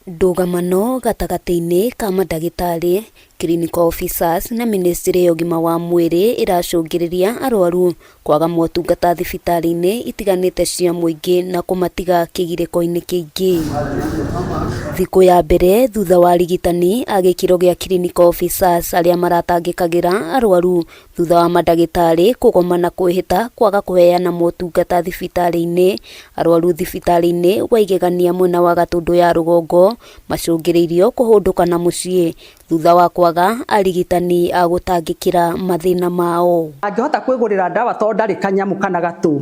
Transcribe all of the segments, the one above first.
Ndũgamano gatagatĩ-inĩ ka mandagĩtarĩ, clinical officers na mĩnĩstrĩ ya ũgima wa mwĩrĩ ĩracũngĩrĩria arwaru kwaga motungata thibitarĩ-inĩ itiganĩte cia mũingĩ na kũmatiga kĩgirĩko-inĩ kĩingĩ. Thikũ ya mbere thutha wa arigitani a gĩkĩro gĩa clinical officers arĩa maratangĩkagĩra arwaru thutha wa mandagĩtarĩ kũgoma na kwĩhĩta kwaga kũheana motungata thibitarĩ-inĩ, arwaru thibitarĩ-inĩ wa Igegania mwena wa Gatũndũ ya rũgongo macũngĩrĩirio kũhũndũka na mũciĩ thutha wa kwaga arigitani a gũtangĩkĩra mathĩna mao. Angĩhota kwĩgũrĩra ndawa tondũ ndarĩ kanyamũ kana gatũ,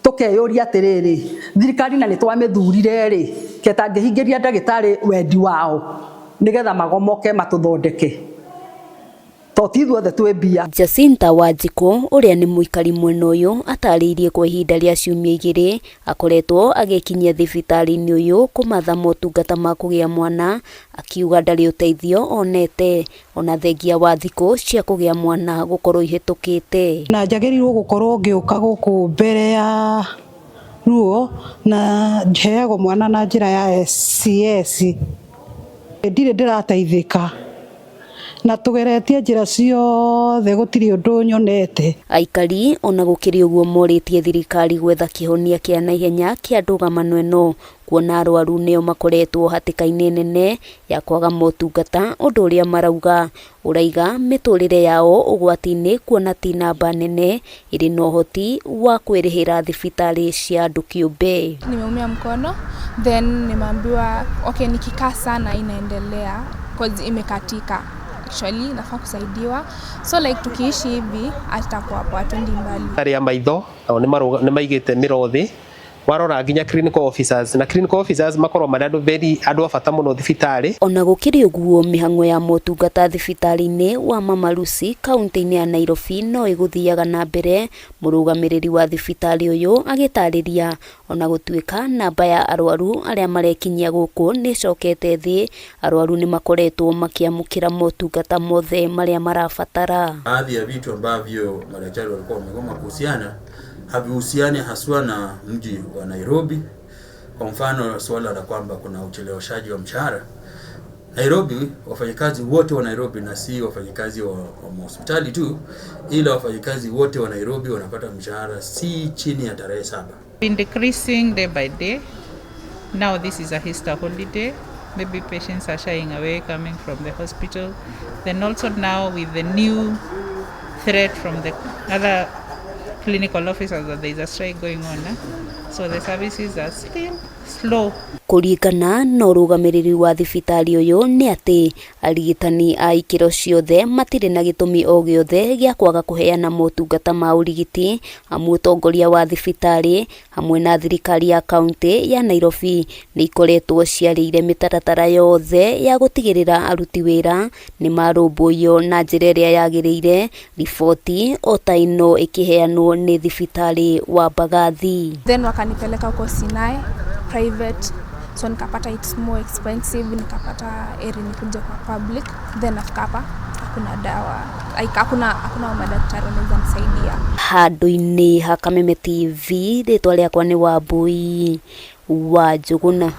tũkeyũria atĩrĩrĩ, thirikari na nĩ twamĩthurire rĩ, ketangĩhingĩria ndagĩtarĩ wendi wao nĩgetha magomoke matũthondeke, to ti ithuothe twĩ mbia. Jacinta Wanjikũ ũrĩa nĩ mũikari mwena ũyũ atarĩirie kwa ihinda rĩa ciumia 2 akoretwo agĩkinyia thibitarĩ-inĩ ũyũ kũmatha motungata ma kũgĩa mwana, akiuga ndarĩ ũteithio onete ona thengia wa thikũ cia kũgĩa mwana gũkorwo ihĩtũkĩte. Na njagĩrĩirwo gũkorwo ngĩũka gũkũ mbere ya ruo na heagwo mwana na njĩra ya CS. Ndirĩ ndĩrateithĩka na tugeretie njĩra ciothe gũtirĩ ũndũ nyonete. Aikari ona gũkĩrĩ ũguo morĩtie thirikari gwetha kĩhonia kĩa naihenya kĩa ndũgamano ĩno kuona arwaru nĩo makoretwo hatĩka-inĩ nene ya kwaga motungata, ũndũ ũrĩa marauga ũraiga mĩtũrĩre yao ũgwati-inĩ kuona ti namba nene ĩrĩ na ũhoti wa kwĩrĩhĩra thibitarĩ cia andũ kĩũmbe. Nimeumia mkono, then nimeambiwa okay, nikikaa sana inaendelea cause imekatika. Actually nafaa kusaidiwa, so like tukiishi hivi hatutakuwa poa, twendi mbali. Arĩa maitho nao nĩ maigĩte mĩro thĩ, warora nginya clinical officers na clinical officers makorwo marĩ andũ very andũ a bata mũno thibitarĩ. Ona gũkĩrĩ ũguo, mĩhang'o ya motungata thibitarĩ-inĩ wa Mama Lucy kaunti-inĩ ya Nairobi no ĩgũthiaga na mbere, mũrũgamĩrĩri wa thibitarĩ ũyũ agĩtarĩria ona gũtuĩka namba ya arwaru arĩa marekinyia gũkũ nĩ ĩcokete thĩ, arwaru nĩ makoretwo makĩamũkĩra motungata mothe marĩa marabatara. Baadhi ya vitu ambavyo madaktari walikuwa wamegoma kuhusiana havihusiani haswa na mji wa Nairobi. Kwa mfano, suala la kwamba kuna ucheleweshaji wa mshahara Nairobi, wafanyakazi wote wa Nairobi na si wafanyakazi wa hospitali tu, ila wafanyakazi wote wa Nairobi wanapata mshahara si chini ya tarehe 7. Been decreasing day by day. Now this is a Easter holiday. Maybe patients are shying away coming from the hospital. Then also now with the new threat from the other clinical officers that there is a strike going on, eh? So the services are still slow. Kũringana na ũrũgamĩrĩri wa thibitarĩ ũyũ nĩ atĩ arigitani a ikĩro ciothe matirĩ na gĩtũmi o gĩothe gĩa kwaga kũheana motungata ma ũrigiti, amu ũtongoria wa thibitarĩ hamwe na thirikari ya kaunti ya Nairobi nĩ ikoretwo ciarĩire mĩtaratara yothe ya gũtigĩrĩra aruti wĩra nĩ marũmbũiyo na njĩra ĩrĩa yagĩrĩire. Riboti o ta ĩno ĩkĩheanwo nĩ thibitarĩ wa Mbagathi. Then wakanipeleka huko Sinai private, so nikapata it's more expensive, nikapata eri nikuje kwa public. Then nafika hapa hakuna dawa, like hakuna madaktari wanaweza nisaidia. Handũ-inĩ ha Kameme TV, rĩtwa rĩakwa nĩ Wambui wa Njũgũna.